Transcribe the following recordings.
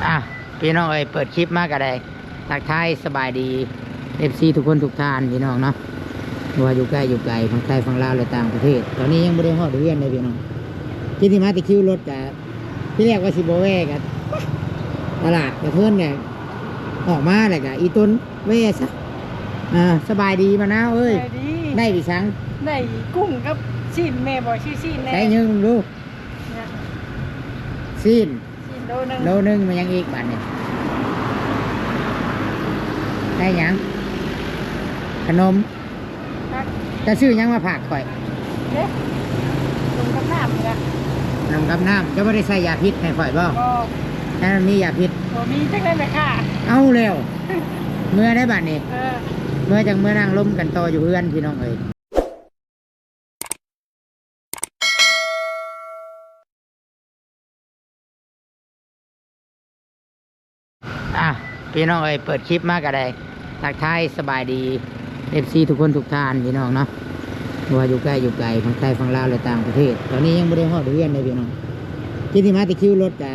ອ່ະ ພີ່ນ້ອງເອີຍ ເປີດຄລິບມາກໍໄດ້ທັກທາຍສະບາຍດີ ເອັຟຊີ ທຸກຄົນທຸກທ່ານ ພີ່ນ້ອງເນາະ ບໍ່ວ່າຢູ່ໃກ້ຢູ່ໄກ ຝັ່ງໄທຝັ່ງລາວ ແລະ ຕ່າງປະເທດ. ຕອນນີ້ຍັງບໍ່ໄດ້ຮອດເຮືອນເລີຍພີ່ນ້ອງ ຄິດຊິມາແຕ່ຄິວລົດກະ ທີແລກວ່າຊິບໍ່ແວ່ກະ ຕະຫຼາດກະເທີນແຫຼະ ອອກມາແລ້ວກະອີ່ຕົນແວ່ຊະ. ອ່າ ສະບາຍດີມະນາວເອີຍ. ສະບາຍດີ. ໄດ້ອີ່ສັງ? ໄດ້ກຸ້ງກັບຊີ້ນ. ແມ່ບອກຊື້ຊີ້ນແດ່. ໃສ່ຍື່ມເບິ່ງດູ. ຊີ້ນ ຊີ້ນໂລໜຶ່ງ. ໂລໜຶ່ງ. ແມ່ນຫຍັງອີກບາດນີ້? ໄດ້ຫຍັງ? ຂະໜົມ. ຈະຊື້ຫຍັງມາຝາກຂ້ອຍ? ເດ້ ໜົມກັບນ້ຳນີ້ລະ. ໜົມກັບນ້ຳ. ເຈົ້າບໍ່ໄດ້ໃສ່ຢາພິດໃຫ້ຂ້ອຍບໍ່? ບໍ່. ນັ້ນມັນມີຢາພິດ. ບໍ່ມີ. ຈັກໄດ້ແມ່ຄ້າ. ເອົາແລ້ວ ເມືອໄດ້ບາດນີ້. ເອີ ເມືອ ຈັ່ງເມືອນັ່ງລົມກັນຕໍ່ຢູ່ເຮືອນ ພີ່ນ້ອງເອີຍ. ອ່ະ ພີ່ນ້ອງເອີຍ ເປີດຄລິບມາກໍໄດ້ທັກທາຍສະບາຍດີ ເອັຟຊີ ທຸກຄົນທຸກທ່ານ ພີ່ນ້ອງເນາະ ບໍ່ວ່າຢູ່ໃກ້ຢູ່ໄກ ຝັ່ງໄທຝັ່ງລາວ ແລະ ຕ່າງປະເທດ. ຕອນນີ້ຍັງບໍ່ໄດ້ຮອດເຮືອນເລີຍພີ່ນ້ອງ ຄິດຊິມາແຕ່ຄິວລົດກະ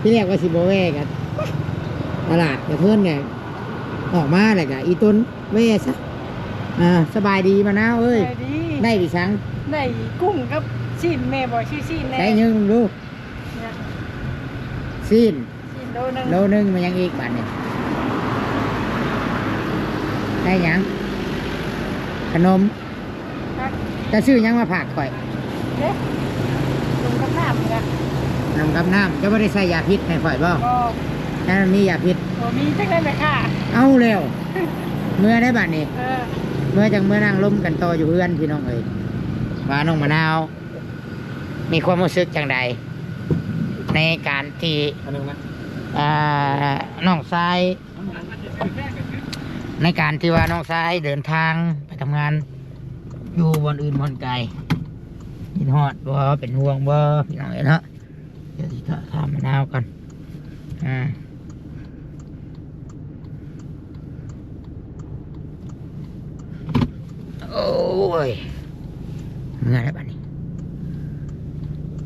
ທີແລກວ່າຊິບໍ່ແວ່ກະ ຕະຫຼາດກະເທີນແຫຼະ ອອກມາແລ້ວກະອີ່ຕົນແວ່ຊະ. ອ່າ ສະບາຍດີມະນາວເອີຍ. ສະບາຍດີ. ໄດ້ອີ່ສັງ? ໄດ້ກຸ້ງກັບຊີ້ນ. ແມ່ບອກຊື້ຊີ້ນແດ່. ໃສ່ຍື່ມເບິ່ງດູ. ຊີ້ນ ຊີ້ນໂລໜຶ່ງ. ໂລໜຶ່ງ. ແມ່ນຫຍັງອີກບາດນີ້? ໄດ້ຫຍັງ? ຂະໜົມ. ຈະຊື້ຫຍັງມາຝາກຂ້ອຍ? ເດ້ ໜົມກັບນ້ຳນີ້ລະ. ໜົມກັບນ້ຳ. ເຈົ້າບໍ່ໄດ້ໃສ່ຢາພິດໃຫ້ຂ້ອຍບໍ່? ບໍ່. ນັ້ນມັນມີຢາພິດ. ບໍ່ມີ. ຈັກໄດ້ແມ່ຄ້າ. ເອົາແລ້ວ ເມືອໄດ້ບາດນີ້. ເອີ ເມືອ ຈັ່ງເມືອນັ່ງລົມກັນຕໍ່ຢູ່ເຮືອນ ພີ່ນ້ອງເອີຍ. ວ່ານ້ອງມະນາວ ມີຄວາມຮູ້ສຶກຈັ່ງໃດ ໃນການທີ່ ອັນໜຶ່ງນະ ອ່າ ນ້ອງຊາຍ ໃນການທີ່ວ່ານ້ອງຊາຍເດີນທາງໄປທຳງານຢູ່ບ່ອນອື່ນບ່ອນໄກ ຄິດຮອດບໍ່ ເປັນຫ່ວງບໍ່ ພີ່ນ້ອງເອີຍເນາະ? ດຽວຊິຖາມມະນາວກ່ອນ. ອ່າ ໂອ້ຍ ເມື່ອຍແລ້ວບາດນີ້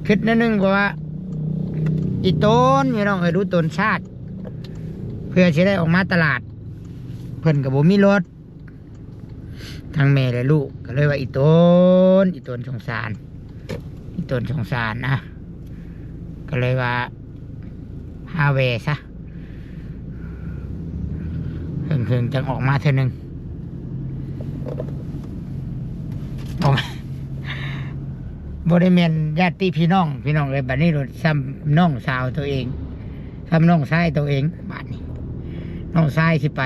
ຄິດແນວໜຶ່ງ ເພາະວ່າອີ່ຕົນ ພີ່ນ້ອງເອີຍ ດູຕົນຊາດ ເພື່ອຊິໄດ້ອອກມາຕະຫຼາດ ເພິ່ນກໍບໍ່ມີລົດ ທັງແມ່ແລະລູກ ກໍເລີຍວ່າອີ່ຕົນ ອີ່ຕົນສົງສານ ອີ່ຕົນສົງສານນະ ກໍເລີຍວ່າພາແວ່ຊະ ເຫິງໆ ຈັ່ງອອກມາເທື່ອໜຶ່ງ ບໍ່ ບໍ່ໄດ້ແມ່ນຍາດຕິພີ່ນ້ອງ ພີ່ນ້ອງເອີຍ ບາດນີ້ໂລດ ສ່ຳນ້ອງສາວໂຕເອງ ກັບນ້ອງຊາຍໂຕເອງ ບາດນີ້ນ້ອງຊາຍຊິໄປ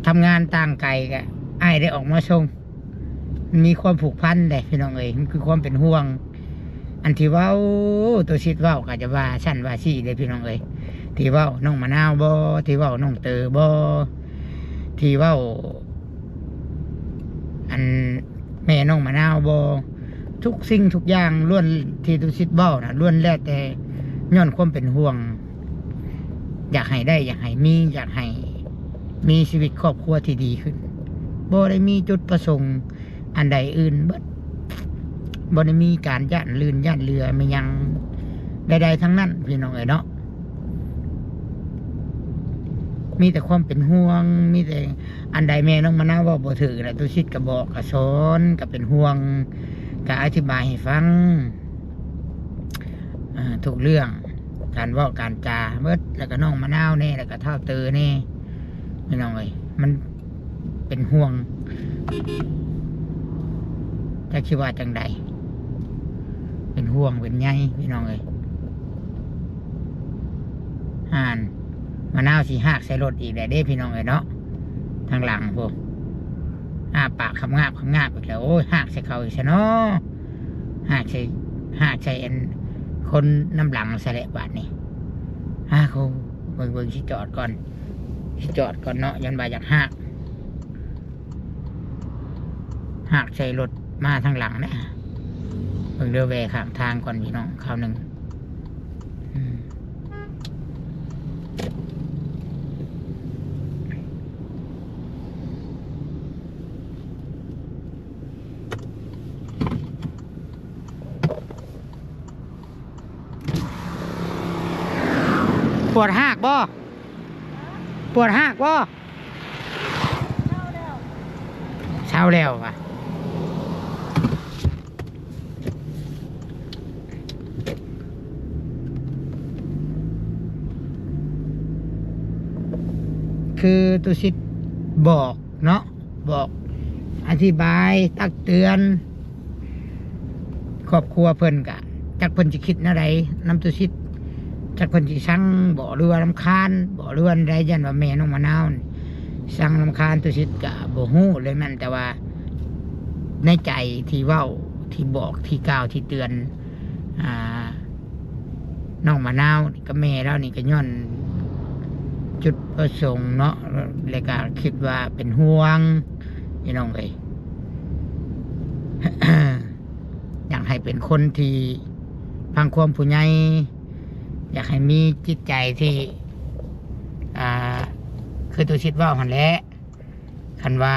ທຳງານຕ່າງໄກ ກະອ້າຍໄດ້ອອກມາສົ່ງ ມີຄວາມຜູກພັນເດ້ ພີ່ນ້ອງເອີຍ ມັນຄືຄວາມເປັນຫ່ວງ ອັນທີ່ເວົ້າ ໂຕຊິດເວົ້າ ກະຈະວ່າຊັ້ນວ່າຊີ້ເດ້ ພີ່ນ້ອງເອີຍ ທີ່ເວົ້ານ້ອງມະນາວບໍ ທີ່ເວົ້ານ້ອງເຕີບໍ ທີ່ເວົ້າ ອັນ ແມ່ນ້ອງມະນາວບໍ ທຸກສິ່ງທຸກຢ່າງລ້ວນ ທີ່ຕຸສິດເວົ້ານະ ລ້ວນແລ້ວແຕ່ຍ້ອນຄວາມເປັນຫ່ວງ ຢາກໃຫ້ໄດ້ ຢາກໃຫ້ມີ ຢາກໃຫ້ມີຊີວິດຄອບຄົວທີ່ດີຂຶ້ນ ບໍ່ໄດ້ມີຈຸດປະສົງອັນໃດອື່ນເບິດ ບໍ່ໄດ້ມີການຢ້ານລື່ນຢ້ານເຫຼືອແມ່ນຫຍັງໃດໆທັງນັ້ນ ພີ່ນ້ອງເອີຍເນາະ. ມີແຕ່ຄວາມເປັນຫ່ວງ ມີແຕ່ອັນໃດແມ່ນ້ອງມະນາວເວົ້າບໍ່ຖືກນະ ຕຸສິດກໍບອກ ກໍສອນ ກໍເປັນຫ່ວງ ກໍອະທິບາຍໃຫ້ຟັງ ເອີ ທຸກເລື່ອງ ການເວົ້າການຈາເບິດ ແລ້ວກໍນ້ອງມະນາວແດ່ ແລ້ວກໍທ້າວເຕີແດ່ ພີ່ນ້ອງເອີຍ ມັນ ເປັນຫ່ວງ ຈັກຊິວ່າຈັ່ງໃດ ເປັນຫ່ວງເປັນໃຍ ພີ່ນ້ອງເອີຍ. ອ່ານ ມະນາວຊິຮາກໃສ່ລົດອີກແລ້ວເດ້ ພີ່ນ້ອງເອີຍເນາະ ທາງຫຼັງພຸ້ນ ອ້າປາກຄຳງາບຄຳງາບອີກແລ້ວ ໂອ້ຍ ຮາກໃສ່ເຂົາອີກຊະເນາະ ຮາກໃສ່ ຮາກໃສ່ອັນຄົນນຳຫຼັງຊະແຫຼະບາດນີ້. ອ້າໂຫ ເບິ່ງໆ ຊິຈອດກ່ອນ ຊິຈອດກ່ອນເນາະ ຢ້ານວ່າຢາກຮາກ ຫາກໃສ່ລົດມາທາງຫຼັງນະ ເບິ່ງເດີ ແວ່ຂ້າງທາງກ່ອນພີ່ນ້ອງ ຄາວໜຶ່ງ ອືມ. ປວດຮາກບໍ່? ປວດຮາກບໍ່? ເຊົາແລ້ວວ່າ ຄືຕຸສິດບອກເນາະ ບອກ ອະທິບາຍ ຕັກເຕືອນ ຄອບຄົວເພິ່ນກະ ຈັກເພິ່ນຊິຄິດແນວໃດນຳຕຸສິດ ຈັກເພິ່ນຊິຊັງບໍ ຫຼືວ່າລຳຄານບໍ ຫຼືວ່າໃດ ຢ້ານວ່າແມ່ນ້ອງມະນາວນີ້ຊັງລຳຄານຕຸສິດກະບໍ່ຮູ້ເລື່ອງນັ້ນ ແຕ່ວ່າໃນໃຈທີ່ເວົ້າ ທີ່ບອກ ທີ່ກ່າວ ທີ່ເຕືອນ ອ່າ ນ້ອງມະນາວນີ້ກັບແມ່ລາວນີ້ກໍຍ້ອນຈຸດປະສົງເນາະ ແລະກໍຄິດວ່າເປັນຫ່ວງພີ່ນ້ອງເອີຍ ຢາກໃຫ້ເປັນຄົນທີ່ຟັງຄວາມຜູ້ໃຫຍ່ ຢາກໃຫ້ມີຈິດໃຈທີ່ ອ່າ ຄືຕຸສິດເວົ້າຫັ້ນແຫຼະ ຄັນວ່າ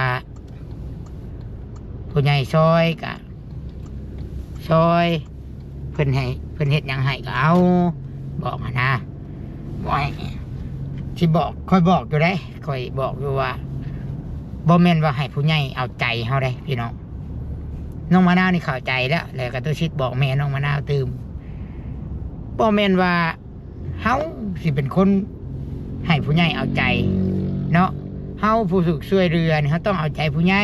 ຜູ້ໃຫຍ່ຊ່ອຍກະຊ່ອຍ ເພິ່ນໃຫ້ ເພິ່ນເຮັດຫຍັງໃຫ້ກໍເອົາ ບອກຫັ້ນນະ ບໍ່ໃຫ້ ຊິບອກ ຂ້ອຍບອກຢູ່ເດ້ ຂ້ອຍບອກຢູ່ວ່າ ບໍ່ແມ່ນວ່າໃຫ້ຜູ້ໃຫຍ່ເອົາໃຈເຮົາເດ້ພີ່ນ້ອງ ນ້ອງມະນາວນີ້ເຂົ້າໃຈແລ້ວ ແລ້ວກໍຕຸສິດບອກແມ່ນ້ອງມະນາວຕື່ມ ບໍ່ແມ່ນວ່າ ເຮົາຊິເປັນຄົນໃຫ້ຜູ້ໃຫຍ່ເອົາໃຈເນາະ ເຮົາຜູ້ຖືກຊ່ວຍເຫຼືອນີ້ ເຮົາຕ້ອງເອົາໃຈຜູ້ໃຫຍ່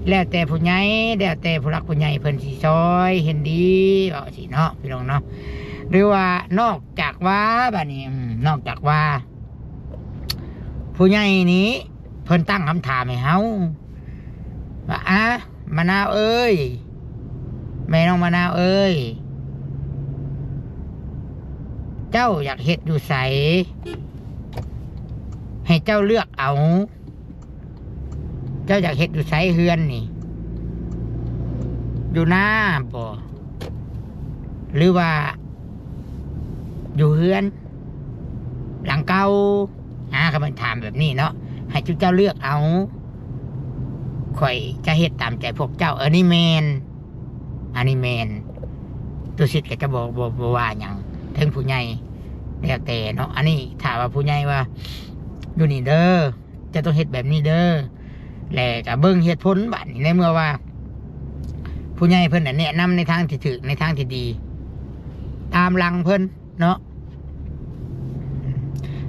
ແລ້ວແຕ່ຜູ້ໃຫຍ່ ແລ້ວແຕ່ຜູ້ຫຼັກຜູ້ໃຫຍ່ເພິ່ນຊິຊ່ອຍເຫັນດີ ເວົ້າຊີ້ເນາະ ພີ່ນ້ອງເນາະ ຫຼືວ່ານອກຈາກວ່າ ບາດນີ້ ອືມ ນອກຈາກວ່າ ຜູ້ໃຫຍ່ນີ້ເພິ່ນຕັ້ງຄຳຖາມໃຫ້ເຮົາວ່າ ອາ ມະນາວເອີຍ ແມ່ນ້ອງມະນາວເອີຍ ເຈົ້າຢາກເຮັດຢູ່ໃສ ໃຫ້ເຈົ້າເລືອກເອົາ ເຈົ້າຢາກເຮັດຢູ່ໃສເຮືອນນີ້ ຢູ່ນາບໍ ຫຼືວ່າ ຢູ່ເຮືອນຫຼັງເກົ່າ ອາ ຄັນເພິ່ນຖາມແບບນີ້ເນາະ ໃຫ້ຈຸເຈົ້າເລືອກເອົາ ຂ້ອຍຈະເຮັດຕາມໃຈພວກເຈົ້າ ອັນນີ້ແມ່ນ ອັນນີ້ແມ່ນ ຕຸສິດກໍຈະບໍ່ ບໍ່ ບໍ່ວ່າຫຍັງເຖິງຜູ້ໃຫຍ່ ແລ້ວແຕ່ເນາະ ອັນນີ້ຖ້າວ່າຜູ້ໃຫຍ່ວ່າ ຢູ່ນີ້ເດີ ເຈົ້າຕ້ອງເຮັດແບບນີ້ເດີ ແລະກໍເບິ່ງເຫດຜົນ ບາດນີ້ໃນເມື່ອວ່າຜູ້ໃຫຍ່ເພິ່ນນະແນະນຳໃນທາງທີ່ຖືກ ໃນທາງທີ່ດີ ຕາມຫຼັງເພິ່ນເນາະ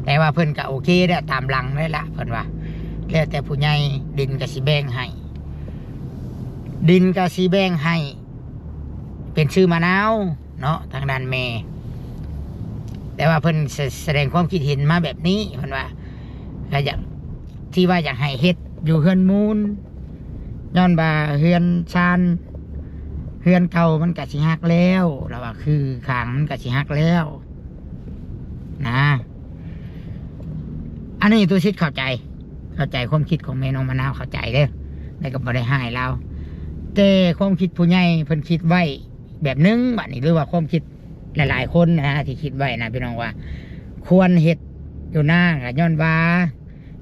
ແຕ່ວ່າເພິ່ນກໍໂອເຄແລ້ວ ຕາມຫຼັງໄດ້ລະ ເພິ່ນວ່າ ແລ້ວແຕ່ຜູ້ໃຫຍ່ ດິນກໍຊິແບ່ງໃຫ້ ດິນກໍຊິແບ່ງໃຫ້ ເປັນຊື່ມະນາວ ເນາະ ທາງດ້ານແມ່ ແຕ່ວ່າເພິ່ນສະ ສະແດງຄວາມຄິດເຫັນມາແບບນີ້ ເພິ່ນວ່າ ກໍຢາກ ທີ່ວ່າຢາກໃຫ້ເຮັດຢູ່ເຮືອນມູນ ຍ້ອນວ່າເຮືອນຊານ ເຮືອນເກົ່າມັນກະຊິຫັກແລ້ວ ລາວວ່າຄືຄາງມັນກະຊິຫັກແລ້ວນະ ອັນນີ້ຕຸສິດເຂົ້າໃຈ ເຂົ້າໃຈຄວາມຄິດຂອງແມ່ນ້ອງມະນາວ ເຂົ້າໃຈເດີ້ ແລ້ວກໍບໍ່ໄດ້ຮ້າຍລາວ ແຕ່ຄວາມຄິດຜູ້ໃຫຍ່ເພິ່ນຄິດໄວ້ ແບບໜຶ່ງ ບາດນີ້ ຫຼືວ່າຄວາມຄິດຫຼາຍໆຄົນນະ ທີ່ຄິດໄວ້ນະພີ່ນ້ອງ ວ່າຄວນເຮັດຢູ່ນາ ກໍຍ້ອນວ່າ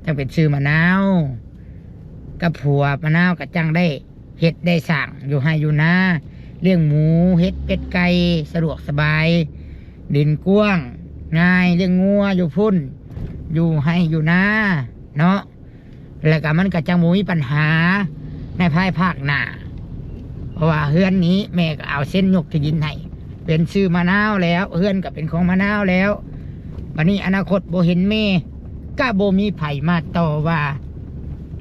ຈັ່ງເປັນຊື່ມະນາວ ກັບຜົວມະນາວ ກໍຈັ່ງໄດ້ເຮັດໄດ້ສ້າງຢູ່ໄຮ່ຢູ່ນາ ລ້ຽງໝູ ເຫັດ ເປັດ ໄກ່ ສະດວກສະບາຍ ດິນກວ້າງງ່າຍ ລ້ຽງງົວຢູ່ພຸ້ນ ຢູ່ໄຮ່ຢູ່ນາເນາະ. ແລ້ວກໍມັນກໍຈັ່ງບໍ່ມີບັນຫາໃນພາຍພາກໜ້າ ເພາະວ່າເຮືອນນີ້ແມ່ກໍເອົາເຊັນຍົກທີ່ດິນໃຫ້ເປັນຊື່ມະນາວແລ້ວ ເຮືອນກໍເປັນຂອງມະນາວແລ້ວ ບັດນີ້ອະນາຄົດບໍ່ເຫັນແມ່ ກໍບໍ່ມີໃຜມາຕໍ່ວ່າ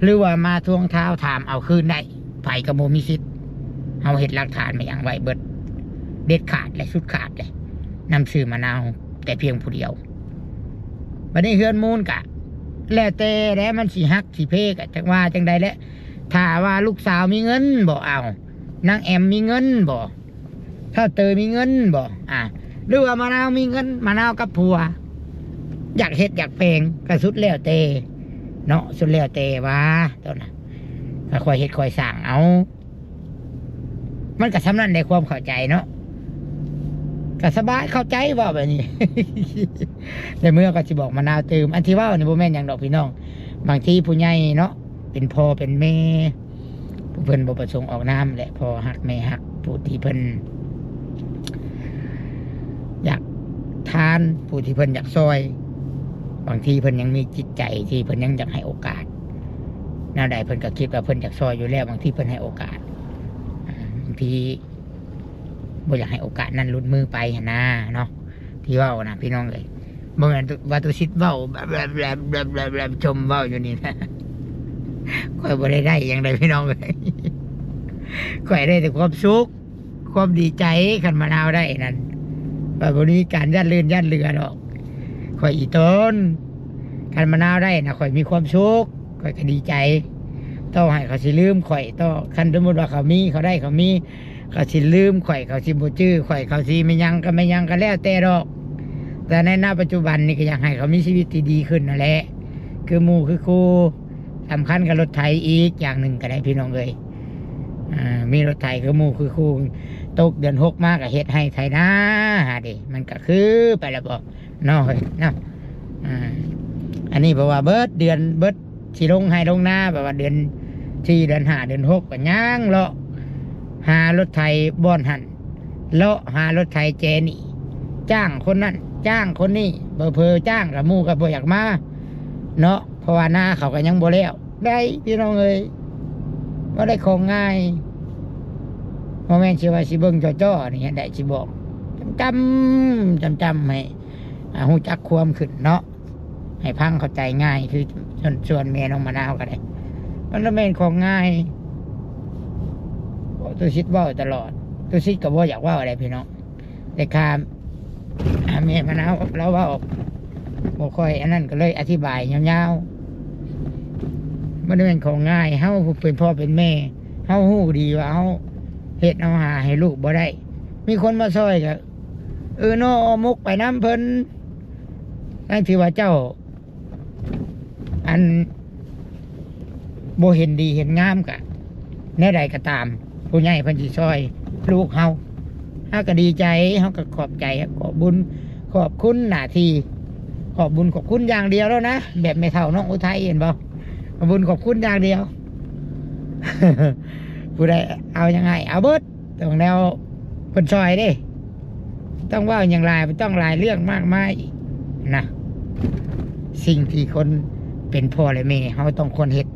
ຫຼືວ່າມາທວງທາວຖາມເອົາຄືນໄດ້ ໃຜກໍບໍ່ມີສິດ ເຮົາເຮັດຫຼັກຖານມາຫຍັງໄວ້ເບິດ ເດັດຂາດແລະ ສຸດຂາດແລະ ນຳຊື່ມະນາວແຕ່ພຽງຜູ້ດຽວ. ບັດນີ້ເຮືອນມູນກະແລ້ວແຕ່ແຫຼະ ມັນຊິຫັກຊິເພກະຈັກວ່າຈັ່ງໃດແຫຼະ ຖ້າວ່າລູກສາວມີເງິນບໍ່ ເອົາ ນາງແອມມີເງິນບໍ່ ທ້າວເຕີມີເງິນບໍ່ ອາ ຫຼືວ່າມະນາວມີເງິນ ມະນາວກັບຜົວ ຢາກເຮັດຢາກແປງ ກະສຸດແລ້ວແຕ່ເນາະ ສຸດແລ້ວແຕ່ວ່າ ຕອນນັ້ນ ກະຄ່ອຍເຮັດຄ່ອຍສ້າງເອົາ. ມັນກໍສ່ຳນັ້ນແຫຼະ ຄວາມເຂົ້າໃຈເນາະ ກໍສະບາຍເຂົ້າໃຈ ເວົ້າແບບນີ້ ແຕ່ເມື່ອກໍຊິບອກມະນາວຕື່ມ ອັນທີ່ເວົ້ານີ້ບໍ່ແມ່ນຫຍັງດອກພີ່ນ້ອງ ບາງທີຜູ້ໃຫຍ່ເນາະ ເປັນພໍ່ເປັນແມ່ ຜູ້ເພິ່ນບໍ່ປະສົງອອກນາມແຫຼະ ພໍ່ຮັກແມ່ຮັກ ຜູ້ທີ່ເພິ່ນຢ ທານ ຜູ້ທີ່ເພິ່ນຢາກຊ່ອຍ ບາງທີເພິ່ນຍັງມີຈິດໃຈທີ່ເພິ່ນຍັງຢາກໃຫ້ໂອກາດ ແນວໃດເພິ່ນກໍຄິດວ່າເພິ່ນຢາກຊ່ອຍຢູ່ແລ້ວ ບາງທີເພິ່ນໃຫ້ໂອກາດ ບາງທີບໍ່ຢາກໃຫ້ໂອກາດນັ້ນຫຼຸດມືໄປຫັ້ນນາເນາະ ທີ່ເວົ້ານະພີ່ນ້ອງເອີຍ. ບໍ່ແມ່ນວ່າຕຸສິດເວົ້າແບບໆໆໆ ຊົມເວົ້າຢູ່ນີ້ນະ ຂ້ອຍບໍ່ໄດ້ໄດ້ຫຍັງໃດພີ່ນ້ອງເອີຍ ຂ້ອຍໄດ້ແຕ່ຄວາມສຸກ ຄວາມດີໃຈ ຄັນມະນາວໄດ້ນັ້ນ ຂ້ອຍບໍ່ມີການຢ້ານລື່ນຢ້ານເຫຼືອດອກ ຂ້ອຍອີ່ຕົນ ຄັນມະນາວໄດ້ນະ ຂ້ອຍມີຄວາມສຸກ ຂ້ອຍກໍດີໃຈ ຕໍ່ໃຫ້ເຂົາຊິລືມຂ້ອຍ ຕໍ່ ຄັນສົມມຸດວ່າເຂົາມີ ເຂົາໄດ້ ເຂົາມີ ເຂົາຊິລືມຂ້ອຍ ເຂົາຊິບໍ່ຈື່ຂ້ອຍ ເຂົາຊິແມ່ນຫຍັງກໍແມ່ນຫຍັງກໍແລ້ວແຕ່ດອກ ແຕ່ໃນນະປັດຈຸບັນນີ້ກໍຢາກໃຫ້ເຂົາມີຊີວິດທີ່ດີຂຶ້ນນັ້ນແຫຼະ ຄືໝູ່ຄືຄູ່ ສຳຄັນກັບລົດໄຖອີກຢ່າງໜຶ່ງກໍໄດ້ພີ່ນ້ອງເອີຍ ອ່າ ມີລົດໄຖຄືໝູ່ຄືຄູ່ ຕົກເດືອນຫົກມາກໍເຮັດໄຮ່ໄຖນາຫາເດ ມັນກໍຄືໄປແລ້ວບໍ່ ເນາະເອີຍເນາະ ອ່າ ອັນນີ້ເພາະວ່າເບິດເດືອນ ເບິດຊິລົງໄຮ່ລົງນາ ແບບວ່າເດືອນສີ່ ເດືອນຫ້າ ເດືອນຫົກ ກໍຍ່າງເລາະຫາລົດໄຖບ່ອນຫັ້ນ ເລາະຫາລົດໄຖແຈໜີ້ ຈ້າງຄົນນັ້ນ ຈ້າງຄົນນີ້ ເຜີໆຈ້າງກັບໝູ່ກໍບໍ່ຢາກມາເນາະ ເພາະວ່ານາເຂົາກໍຍັງບໍ່ແລ້ວ ໄດ້ພີ່ນ້ອງເອີຍ ບໍ່ໄດ້ຂອງງ່າຍ ບໍ່ແມ່ນຊິວ່າຊິເບິ່ງຈໍ້ໆນີ້ໄດ້ ຊິບອກຈ້ຳໆ ຈ້ຳໆ ໃຫ້ ອ່າ ຮູ້ຈັກຄວາມຂຶ້ນເນາະ ໃຫ້ຟັງເຂົ້າໃຈງ່າຍ ຄື ສ່ວນ ສ່ວນແມ່ນ້ອງມະນາວກໍໄດ້ ມັນບໍ່ແມ່ນຂອງງ່າຍ ຕຸສິດເວົ້າຕະຫຼອດ ຕຸສິດກໍບໍ່ຢາກເວົ້າໃດພີ່ນ້ອງ ແຕ່ຂ້າ ອ່າ ແມ່ມະນາວລາວເວົ້າບໍ່ຄ່ອຍອັນນັ້ນ ກໍເລີຍອະທິບາຍຍາວໆ ມັນບໍ່ແມ່ນຂອງງ່າຍ ເຮົາຜູ້ເປັນພໍ່ເປັນແມ່ ເຮົາຮູ້ດີວ່າເຮົາເຮັດເຮົາຫາໃຫ້ລູກບໍ່ໄດ້ ມີຄົນມາຊ່ອຍກໍ ເອີ ໜໍ່ໝົກໄປນຳເພິ່ນ ນັ້ນຖືວ່າເຈົ້າ ອັນ ບໍ່ເຫັນດີເຫັນງາມກະ ແນວໃດກໍຕາມ ຜູ້ໃຫຍ່ເພິ່ນຊິຊ່ອຍລູກເຮົາ ເຮົາກໍດີໃຈ ເຮົາກໍຂອບໃຈ ຂອບບຸນຂອບຄຸນໜ້າທີ່ ຂອບບຸນຂອບຄຸນຢ່າງດຽວໂລດນະ ແບບແມ່ເຖົ້ານ້ອງອຸໄທເຫັນບໍ່ ຂອບບຸນຂອບຄຸນຢ່າງດຽວ ຜູ້ໃດເອົາຫຍັງໃຫ້ເອົາເບິດ ຕ້ອງແນວເພິ່ນຊ່ອຍເດ້ ຕ້ອງເວົ້າຫຍັງຫຼາຍ ບໍ່ຕ້ອງຫຼາຍເລື່ອງມາກມາຍນະ ສິ່ງທີ່ຄົນເປັນພໍ່ແລະແມ່ ເຮົາຕ້ອງຄວນເຮັດ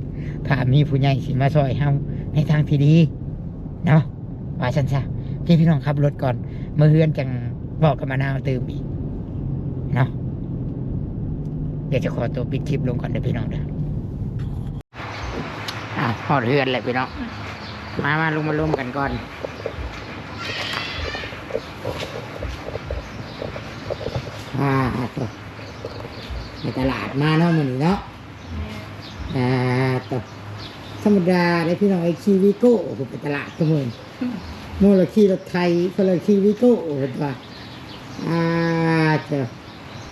ຖ້າມີຜູ້ໃຫຍ່ຊິມາຊ່ອຍເຮົາໃນທາງທີ່ດີເນາະ ວ່າຊັ້ນຊະ. ໂອເຄ ພີ່ນ້ອງ ຂັບລົດກ່ອນ ເມືອເຮືອນຈັ່ງເວົ້າກັບມະນາວຕື່ມອີກເນາະ. ດຽວຈະຂໍຕົວປິດຄລິບລົງກ່ອນເດີພີ່ນ້ອງເດີ. ອ່າ ຮອດເຮືອນແລ້ວພີ່ນ້ອງ ມາ ມາລົງມາລົມກັນກ່ອນ. ອ່າ ໄປຕະຫຼາດມາເນາະມື້ນີ້ເນາະ. ແມ່ນ ອ່າ ຕະ ທຳມະດາເດ້ພີ່ນ້ອງເອີຍ ຂີ່ວີໂກ້ໄປຕະຫຼາດທຸກມື້ ໝູ່ລະຂີ່ລົດໄຖ ຄົນລະຂີ່ວີໂກ້ ເພິ່ນວ່າ. ອ່າ ເຈົ້າ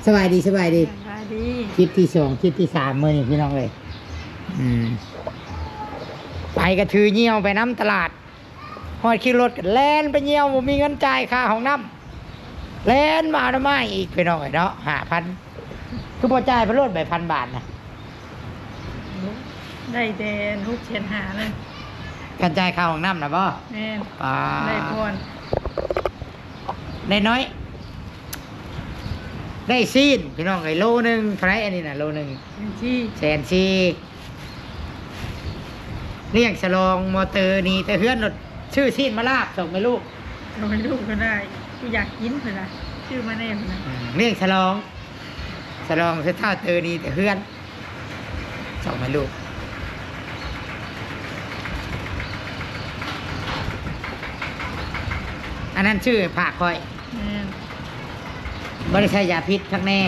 ສະບາຍດີ ສະບາຍດີ ສະບາຍດີ. ຄລິບທີສອງ ຄລິບທີສາມມື້ນີ້ພີ່ນ້ອງເອີຍ. ອືມ ໄປກໍຖືຍ່ຽວໄປນຳຕະຫຼາດ ຮອດຄິວລົດກໍແລ່ນໄປຍ່ຽວ ບໍ່ມີເງິນຈ່າຍຄ່າຫ້ອງນ້ຳ ແລ່ນມາເອົານ້ຳອ້າຍອີກ ພີ່ນ້ອງເອີຍເນາະ ຫ້າພັນ. ຄືບໍ່ຈ່າຍເພິ່ນໂລດໃບພັນບາດນະ? ໄດ້ແຕ່ຫົກແສນຫ້າເລີຍ ຄັນຈ່າຍຄ່າຫ້ອງນ້ຳນະບໍ? ແມ່ນ ອ່າ ໄດ້ກ່ອນ ໄດ້ນ້ອຍ ໄດ້ຊີ້ນ ພີ່ນ້ອງເອີຍ ໂລໜຶ່ງເທົ່າໃດອັນນີ້ນະ ໂລໜຶ່ງ ແສນສີ່ ແສນສີ່. ລ້ຽງສະຫຼອງມໍເຕີໜີແຕ່ເຮືອນໂລດ ຊື້ຊີ້ນມາລາບສົ່ງແມ່ລູກ ສົ່ງແມ່ລູກກໍໄດ້ ຜູ້ຢາກກິນເພິ່ນນະ ຊື້ມາແດ່ເພິ່ນນະ. ອືມ ລ້ຽງສະຫຼອງ ສະຫຼອງເທື່ອເຕີໜີແຕ່ເຮືອນ ສອງແມ່ລູກ ອັນນັ້ນຊື້ຝາກຂ້ອຍ. ແມ່ນ ບໍ່ໄດ້ໃຊ້ຢາພິດຄັກແນ່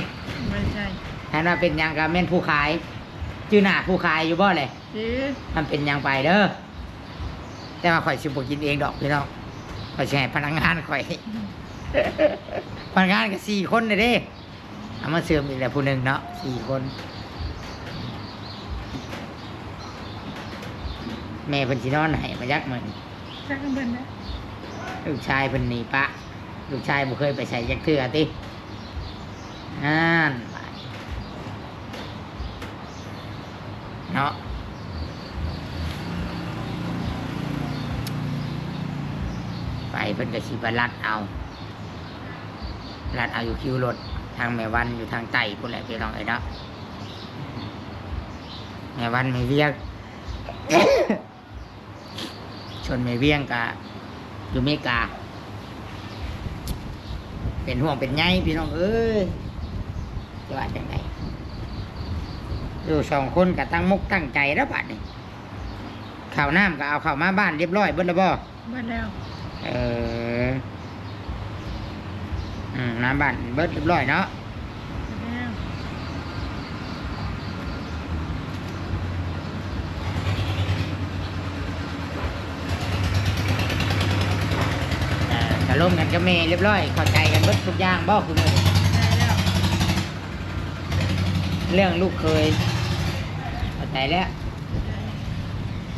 ບໍ່ໄດ້ໃຊ້. ຄັນວ່າເປັນຫຍັງກໍແມ່ນຜູ້ຂາຍ ຈື່ໜ້າຜູ້ຂາຍຢູ່ບໍ່ແຫຼະ? ຈື່ ມັນເປັນຫຍັງໄປເດີ ແຕ່ວ່າຂ້ອຍຊິບໍ່ກິນເອງດອກພີ່ນ້ອງ ຂ້ອຍຊິໃຫ້ພະນັກງານຂ້ອຍ ອືມ ພະນັກງານກໍສີ່ຄົນເດ້ ເອົາມາເສີມອີກແລ້ວຜູ້ໜຶ່ງເນາະ ສີ່ຄົນ. ແມ່ເພິ່ນຊິນອນໃຫ້ບໍ່ຈັກມື້ນີ້ ຈັກເພິ່ນນະ ລູກຊາຍເພິ່ນໜີປະ ລູກຊາຍບໍ່ເຄີຍໄປໃສຈັກເທື່ອຕິ ນັ້ນ ເນາະ ໄປເພິ່ນກໍຊິໄປລັດເອົາ ລັດເອົາຢູ່ຄິວລົດ ທາງແມ່ວັນຢູ່ທາງໃຕ້ພຸ້ນແຫຼະພີ່ນ້ອງເອີຍເນາະ. ແມ່ວັນ ແມ່ວຽງ ສ່ວນແມ່ວຽງກະຢູ່ເມກາ. ເປັນຫ່ວງເປັນໃຍພີ່ນ້ອງເອີຍ ຈະວ່າຈັ່ງໃດ. ຢູ່ສອງຄົນກະຕັ້ງມົກຕັ້ງໃຈແລ້ວບາດນີ້. ເຂົ້ານ້ຳກະເອົາເຂົ້າມາບ້ານຮຽບຮ້ອຍເບິດແລ້ວບໍ່? ເບິດແລ້ວ. ເອີ ອືມ ນ້ຳບ້ານເບິດຮຽບຮ້ອຍເນາະ. ເອີ ກະລົມກັນກັບແມ່ຮຽບຮ້ອຍ ເຂົ້າໃຈກັນເບິດທຸກຢ່າງບໍ່ ຄຸນເອີຍ? ເຂົ້າໃຈແລ້ວ. ເລື່ອງລູກເຂີຍ ເຂົ້າໃຈແລ້ວ.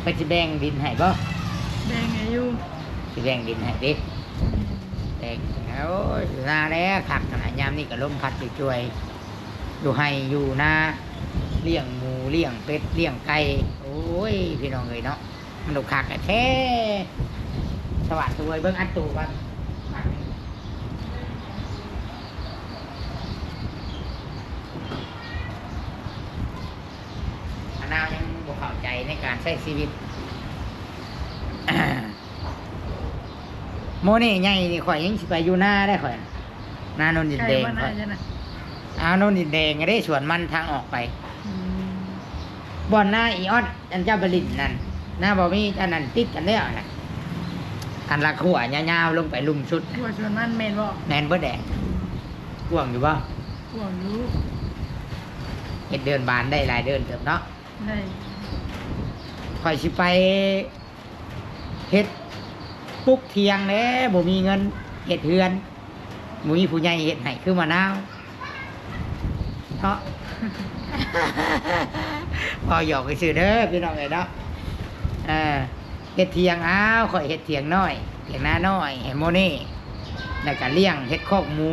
ເພິ່ນຊິແບ່ງດິນໃຫ້ບໍ່? ແບ່ງໃຫ້ຢູ່. ຊິແບ່ງດິນໃຫ້ຕິ? ແບ່ງ. ໂອ້ຍ ຢູ່ນາແລ້ວ ຄັກຂະໜາດ. ຍາມນີ້ກໍລົມພັດຈວຍໆ ຢູ່ໄຮ່ຢູ່ນາ ລ້ຽງໝູ ລ້ຽງເປັດ ລ້ຽງໄກ່. ໂອ້ຍ ພີ່ນ້ອງເອີຍເນາະ ມັນບໍ່ຄັກແທ້ໆ. ສະຫວ່ານສະຫວຍ ເບິ່ງອັດຕູກ່ອນ. ອານາວຍັງບໍ່ເຂົ້າໃຈໃນການໃຊ້ຊີວິດ. ໂມເນໃຫຍ່ນີ້ ຂ້ອຍຍັງຊິໄປຢູ່ນາໄດ້ຂ້ອຍ ນາໂນນດິນແດງ. ໄກບໍ່ນາ ຂ້ອຍ ເຈົ້ານະ? ອາ ໂນນດິນແດງເດ້ ສວນມັນທາງອອກໄປ. ອືມ ບ່ອນນາອີອອດ ອັນເຈົ້າໄປຫຼິ້ນນັ້ນ ນາບໍ່ມີ ອັນນັ້ນຕິດກັນແລ້ວນະ. ອັນລະຂົວຍາວໆລົງໄປລຸ່ມສຸດ. ຂົວສວນມັນແມ່ນບໍ່? ແມ່ນເບິດແຫຼະ. ກວ້າງຢູ່ບໍ່? ກວ້າງຢູ່. ເຮັດເດີ່ນບານໄດ້ຫຼາຍເດີ່ນເຕີບເນາະ. ໄດ້. ຂ້ອຍຊິໄປເຮັດ ປຸກຖຽງແດ່ ບໍ່ມີເງິນເຮັດເຮືອນ ບໍ່ມີຜູ້ໃຫຍ່ເຮັດໃຫ້ ຄືມະນາວເນາະ. ເວົ້າຫຍອກຊື່ໆເດີພີ່ນ້ອງເອີຍເນາະ. ເອີ ເຮັດຖຽງ ອ້າວ ຂ້ອຍເຮັດຖຽງນ້ອຍ ຖຽງນານ້ອຍໃຫ້ໂມເນ ແລ້ວກະລ້ຽງ ເຮັດຄອກໝູ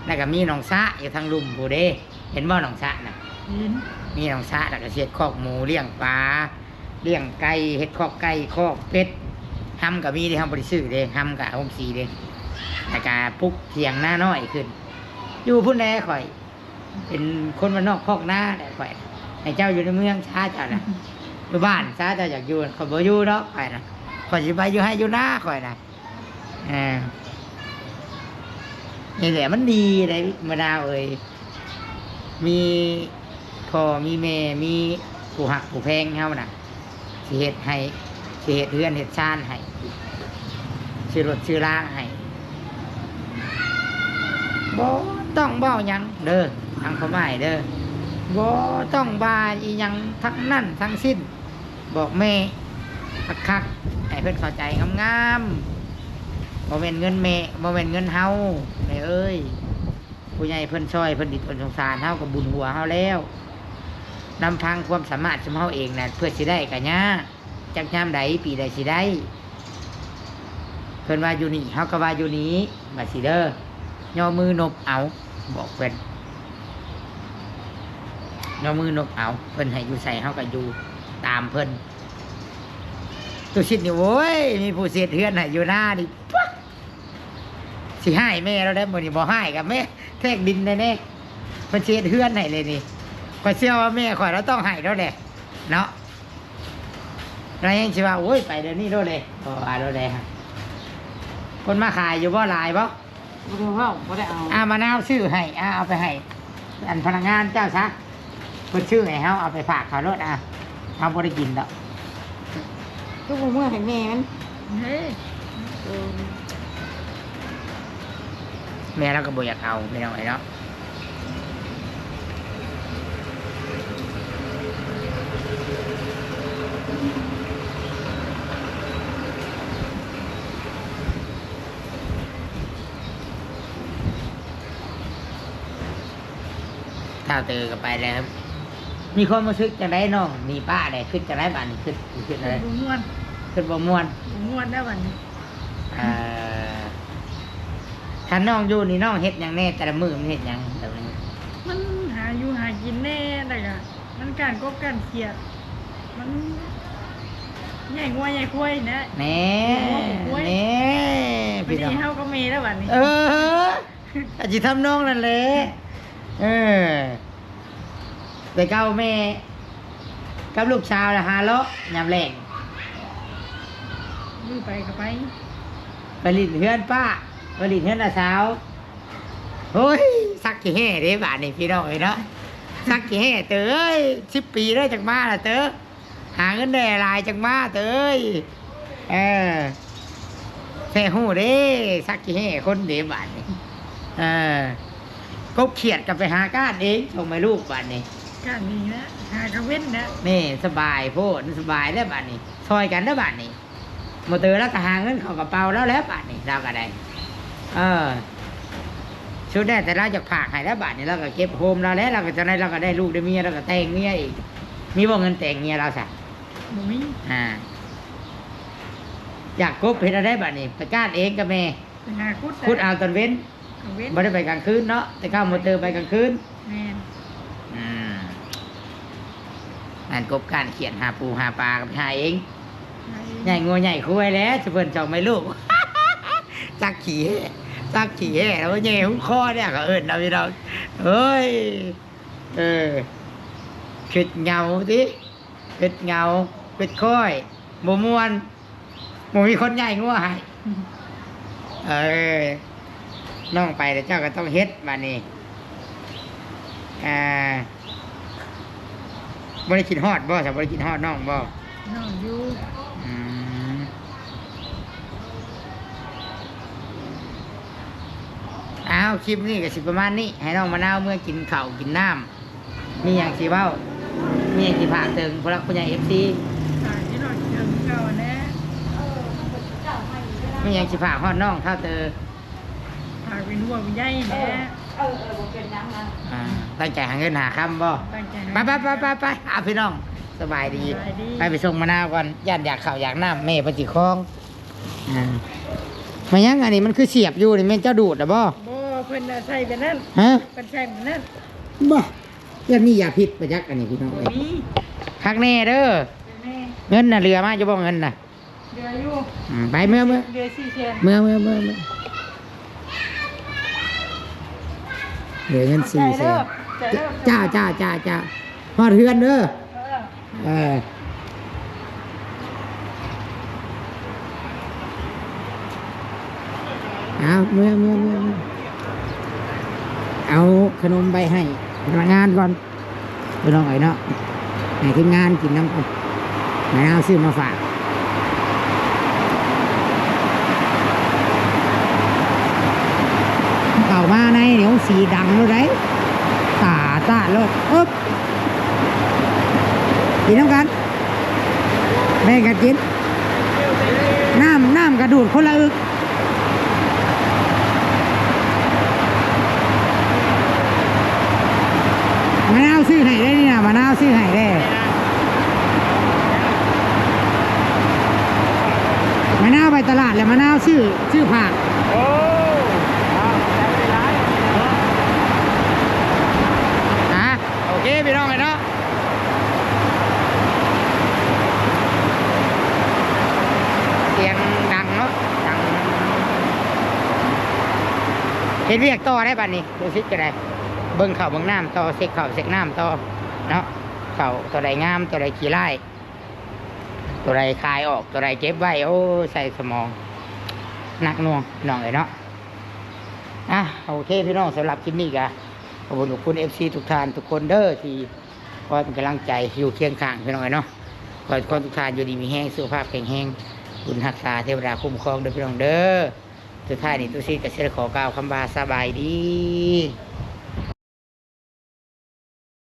ແລ້ວກະມີໜອງສະຢູ່ທາງລຸ່ມພຸ້ນເດ້. ເຫັນບໍ່ໜອງສະນະ? ເຫັນ. ມີໜອງສະ ແລ້ວກໍຊິເຮັດຄອກໝູ ລ້ຽງປາ ລ້ຽງໄກ່ ເຮັດຄອກໄກ່ ຄອກເປັດ. ຮຳກໍມີເດ້ ເຮົາບໍ່ໄດ້ຊື້ເດ້ ຮຳກໍໂຮງສີເດ້. ແລ້ວກໍປຸກຖຽງນານ້ອຍຂຶ້ນ ຢູ່ພຸ້ນແຫຼະ. ຂ້ອຍເປັນຄົນບ້ານນອກຄອກນາແຫຼະ ຂ້ອຍໃຫ້ເຈົ້າຢູ່ໃນເມືອງຊະ ເຈົ້ານະ ຢູ່ບ້ານຊະ ເຈົ້າຢາກຢູ່. ຂ້ອຍບໍ່ຢູ່ດອກ ຂ້ອຍນະ ຂ້ອຍຊິໄປຢູ່ໄຮ່ຢູ່ນາ ຂ້ອຍນະ. ອ່າ ນີ້ແຫຼະມັນດີເດ້ ມະນາວເອີຍ ມີພໍ່ມີແມ່ ມີຜູ້ຮັກຜູ້ແພງເຮົານະ ຊິເຮັດໃຫ້ ຊິເຮັດເຮືອນເຮັດຊານໃຫ້ ຊື້ລົດຊື້ລາໃຫ້ ບໍ່ຕ້ອງເວົ້າຫຍັງເດີ ທາງພໍ່ໝ້າຍເດີ ບໍ່ຕ້ອງວ່າອີ່ຫຍັງທັງນັ້ນທັງສິ້ນ. ບອກແມ່ຄັກໆ ໃຫ້ເພິ່ນເຂົ້າໃຈງາມໆ ບໍ່ແມ່ນເງິນແມ່ ບໍ່ແມ່ນເງິນເຮົາ ແມ່ເອີຍ. ຜູ້ໃຫຍ່ເພິ່ນຊ່ອຍ ເພິ່ນດິດເພິ່ນສົງສານເຮົາ ກໍບຸນຫົວເຮົາແລ້ວ. ລຳພັງຄວາມສາມາດຊຸມເຮົາເອງນະ ເພື່ອຊິໄດ້ກໍຍາກ ຈັກຍາມໃດປີໃດຊິໄດ້. ເພິ່ນວ່າຢູ່ນີ້ ເຮົາກໍວ່າຢູ່ນີ້ ວ່າຊີ້ເດີ ຍໍມືນົບເອົາ ບອກເພິ່ນ ຍໍມືນົບເອົາ ເພິ່ນໃຫ້ຢູ່ໃສເຮົາກໍຢູ່ຕາມເພິ່ນ. ຕຸສິດນີ້ ໂອ້ຍ ມີຜູ້ຊິເຮັດເຮືອນໃຫ້ຢູ່ນານີ້ ປະ ຊິຮ້າຍແມ່ລາວແລ້ວ ມື້ນີ້ບໍ່ຮ້າຍກໍແມ່ແທກດິນແນ່ໆ ເພິ່ນຊິເຮັດເຮືອນໃຫ້ເລີຍນີ້. ຂ້ອຍເຊື່ອວ່າແມ່ຂ້ອຍລາວຕ້ອງໃຫ້ລາວແຫຼະເນາະ. ລາວຍັງຊິວ່າ ໂອ້ຍ ໄປດຽວນີ້ໂລດເລີຍ ບໍ່ວ່າໂລດເລີຍ. ຄົນມາຂາຍຢູ່ບໍ່ ຫຼາຍບໍ່? ບໍ່ໄດ້ເວົ້າ ບໍ່ໄດ້ເອົາ. ອາ ມະນາວຊື້ໃຫ້ ອາ ເອົາໄປໃຫ້ອັນພະນັກງານເຈົ້າຊະ ເພິ່ນຊື້ໃຫ້ເຮົາ ເອົາໄປຝາກເຂົາໂລດ. ອາ ເຮົາບໍ່ໄດ້ກິນດອກ. ຄືບໍ່ເມືອໃຫ້ແມ່ມັນ? ເອີ ເອີ ແມ່ລາວກໍບໍ່ຢາກເອົາ ພີ່ນ້ອງເອີຍເນາະ. ທ້າວເຕີກໍໄປແລ້ວ ມີຄວາມຮູ້ສຶກຈັ່ງໃດນ້ອງໜີປ້າແດ່? ຄິດຈັ່ງໃດບາດນີ້? ຄິດ ຄິດແນວໃດ? ບໍ່ມ່ວນ ຄິດບໍ່ມ່ວນ ບໍ່ມ່ວນແລ້ວບາດນີ້. ເອີ ຖ້ານ້ອງຢູ່ນີ້ ນ້ອງເຮັດຫຍັງແດ່? ແຕ່ລະມື້ມັນເຮັດຫຍັງແບບນີ້? ມັນຫາຢູ່ຫາກິນແດ່ ແລ້ວກະມັນກ້ານກົບກ້ານຂຽດ ມັນໃຫຍ່ງົວໃຫຍ່ຄວາຍແຫຼະ. ແນ່ ແນ່ ພີ່ນ້ອງ ເຮົາກໍແມ່ແລ້ວບາດນີ້. ເອີ ກໍຊິທຳນອງນັ້ນແຫຼະ. ເອີ ແຕ່ເກົ່າແມ່ກັບລູກສາວລະຫາເລາະຍາມແລງ ມື້ໄປກໍໄປ ໄປຫຼິ້ນເຮືອນປ້າ ໄປຫຼິ້ນເຮືອນນ້າສາວ. ໂອ້ຍ ຊັກຂີ້ແຮ່ເດ້ບາດນີ້ ພີ່ນ້ອງເອີຍເນາະ ຊັກຂີ້ແຮ່ເຕີເອີຍ. ສິບປີເດີ ຈັກມາລະເຕີ ຫາເງິນໄດ້ຫຼາຍ ຈັກມາເຕີເອີຍ. ເອີ ແທ້ຮູ້ເດ້ ຊັກຂີ້ແຮ່ຄົນເດ້ບາດນີ້. ເອີ ກົບຂຽດກໍໄປຫາກ້ານເອງ ສົ່ງແມ່ລູກບາດນີ້. ກ້ານນີ້ລະ ຫາກາງເວັນນະ ແມ່ ສະບາຍໂພດ ສະບາຍແລ້ວບາດນີ້ ຊ່ອຍກັນເດີບາດນີ້. ບໍ່ເຕີລາວກໍຫາເງິນເຂົ້າກະເປົາລາວແລ້ວບາດນີ້ ລາວກໍໄດ້ ເອີ ສຸດແລ້ວແຕ່ລາວຢາກຝາກໃຫ້ແລ້ວບາດນີ້ ລາວກໍເກັບໂຮມລາວແລ້ວ ລາວກໍຈັ່ງໃດ ລາວກໍໄດ້ລູກໄດ້ເມຍ ລາວກໍແຕ່ງເມຍອີກ. ມີບໍ່ເງິນແຕ່ງເມຍລາວຊະ? ບໍ່ມີ. ອ່າ ຢາກກົບເຮັດແນວໃດບາດນີ້? ໄປກ້ານເອງກັບແມ່ ໄປຫາຂຸດ ຂຸດເອົາຕອນເວັນ ກາງເວັນ ບໍ່ໄດ້ໄປກາງຄືນເນາະ ແຕ່ເກົ່າບໍ່ເຕີໄປກາງຄືນ. ແມ່ນ. ອືມ ງານກົບກ້ານຂຽດ ຫາປູຫາປາກໍໄປຫາເອງ ຫາເອງ ໃຫຍ່ງົວໃຫຍ່ຄວາຍແຫຼະ ຊິເພິ່ນຈອງໄມ້ລູກ ຈັກຂີ້ແຮ່ ຈັກຂີ້ແຮ່ ແລ້ວແຍ່ຫຸ້ມຄໍແດ່ ເຂົາເອີ້ນເນາະ ພີ່ນ້ອງເອີຍ. ເອີ ຄິດເຫງົາຕິ ຄິດເຫງົາ ຄິດຄ້ອຍ ບໍ່ມ່ວນ ບໍ່ມີຄົນໃຫຍ່ງົວໃຫ້. ເອີ ນ້ອງໄປແລ້ວເຈົ້າກໍຕ້ອງເຮັດບາດນີ້. ອ່າ ບໍ່ໄດ້ຄິດຮອດບໍ່? ສາ ບໍ່ໄດ້ຄິດຮອດນ້ອງບໍ່? ຮອດຢູ່. ອືມ ອ້າວ ຄລິບນີ້ກໍຊິປະມານນີ້ ໃຫ້ນ້ອງມະນາວເມືອກິນເຂົ້າກິນນ້ຳ. ມີຫຍັງຊິເວົ້າ ມີຫຍັງຊິຝາກເຖິງຜູ້ຫຼັກຜູ້ໃຫຍ່ ເອັຟຊີ? ຝາກໃຫ້ນ້ອງເຖິງເກົ່າແຫຼະ. ມີຫຍັງຊິຝາກຮອດນ້ອງທ້າວເຕີ? ຝາກເປັນຫ່ວງເປັນໃຍແຫຼະ. ເອີ ເອີ ບໍ່ເປັນຫຍັງນະ. ອ່າ ຕັ້ງໃຈຫາເງິນຫາຄຳບໍ່? ຕັ້ງໃຈຫາ ໄປ ໄປ ໄປ ໄປ ໄປ. ອ່າ ພີ່ນ້ອງ ສະບາຍດີ ສະບາຍດີ. ໄປ ໄປສົ່ງມະນາວກ່ອນ ຢ້ານຢາກເຂົ້າຢາກນ້ຳ ແມ່ເພິ່ນຊິຄອງ. ອ່າ ແມ່ນຫຍັງອັນນີ້ ມັນຄືສຽບຢູ່ນີ້ ແມ່ນເຈົ້າດູດລະບໍ່? ບໍ່ ເພິ່ນເອົາໃສ່ແບບນັ້ນ. ຮະ? ເພິ່ນໃສ່ແບບນັ້ນ. ບໍ່ ຢ້ານມີຢາພິດປະຈັກອັນນີ້ ພີ່ນ້ອງເອີຍ. ບໍ່ມີ. ຄັກແນ່ເດີ. ແມ່ນ. ເງິນນະເຫຼືອມາຢູ່ບໍ່ ເງິນນະ? ເຫຼືອຢູ່. ອືມ ໄປ ເມືອ ເມືອ ເຫຼືອສີ່ແສນ. ເມືອ ເມືອ ເມືອ ເມືອ ເຫຼືອເງິນສີ່ແສນ. ຂອບໃຈເດີ. ຈ້າ ຈ້າ ຈ້າ ຈ້າ. ຮອດເຮືອນເດີ. ເອີ ເອີ ເອົາ ເມືອ ເມືອ ເມືອ ເມືອ ເອົາຂະໜົມໄປໃຫ້ພະນັກງານກ່ອນ ພີ່ນ້ອງເອີຍເນາະ ໃຫ້ທີມງານກິນນຳກ່ອນ. ມະນາວຊື້ມາຝາກ. ເຂົ້າມາໃນນີ້ ໂອ້ ສີດັງໂລດໃດ໋ ຕາຕາດໂລດ. ອຶບ ກິນນຳກັນ ແບ່ງກັນກິນ. ນ້ຳ ນ້ຳກະດູດຄົນລະອຶກ. ມະນາວຊື້ໃຫ້ເດ້ນີ້ນະ ມະນາວຊື້ໃຫ້ເດ້. ມະນາວໄປຕະຫຼາດແລ້ວ ມະນາວຊື້ ຊື້ຜັກ. ໂອ້ ຂອບໃຈຫຼາຍໆ. ອ່າ ໂອເຄ ພີ່ນ້ອງເອີຍເນາະ ສຽງດັງເນາະ ດັງ. ເຮັດວຽກຕໍ່ໄດ້ບັດນີ້ ຮູ້ສຶກຈັ່ງໃດ? ເບິ່ງເຂົ້າເບິ່ງນ້ຳຕໍ່ ເຊັກເຂົ້າເຊັກນ້ຳຕໍ່ເນາະ ເຂົ້າຕົວໃດງາມ ຕົວໃດຂີ້ຮ້າຍ ຕົວໃດຂາຍອອກ ຕົວໃດເກັບໄວ້. ໂອ້ຍ ໃສ່ສະໝອງໜັກໜ່ວງ ພີ່ນ້ອງເອີຍເນາະ. ອ່ະ ໂອເຄ ພີ່ນ້ອງ ສຳລັບຄລິບນີ້ກະ ຂອບຄຸນ ຂອບຄຸນ ເອັຟຊີ ທຸກທ່ານທຸກຄົນເດີ ທີ່ຄອຍເປັນກຳລັງໃຈຢູ່ຄຽງຂ້າງ ພີ່ນ້ອງເອີຍເນາະ. ຂໍໃຫ້ທຸກທ່ານຢູ່ດີມີແຮງ ສຸຂະພາບແຂງແຮງ ບຸນຮັກສາ ເທວະດາຄຸ້ມຄອງເດີ ພີ່ນ້ອງເດີ. ສຸດທ້າຍນີ້ ຕຸສິດກໍຊິໄດ້ຂໍກ່າວຄຳວ່າ ສະບາຍດີ.